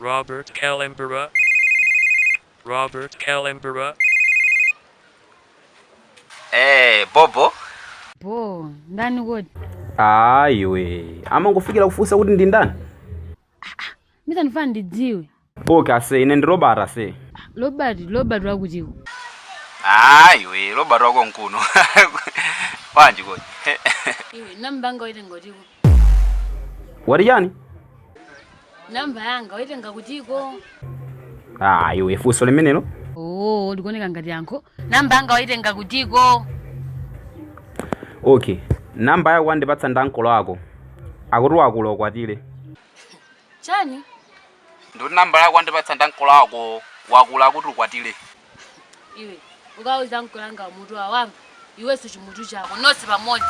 Robert Kalembera. Robert Kalembera. Eh, Bobo. Bo, ndani kodi? Ayiwe, amangofikira kufunsa kuti ndi ndani. Misa ndifuna ndidziwe. Okay ase, ine ndi Robert ase. Robert, Robert wakutiko. Ayiwe, Robert wako nkuno. Bwanji kodi? Iwe, namba yanga waitenga kutiko. Wati chani? Namba yanga waitenga kutiko. Ayiwe, funso limenelo. Oh, likuoneka ngati yankho. Namba yanga waitenga kutiko. Okay, namba yako andipatsa ndi ankolo ako. Akuti wakula ukwatire. Chani? Ndikuti namba yako andipatsa ndi ankolo ako wakula akuti ukwatire. Iwe, ukauza ankolo anga mutu awamva. Iwenso chimutu chako, nonse pamodzi.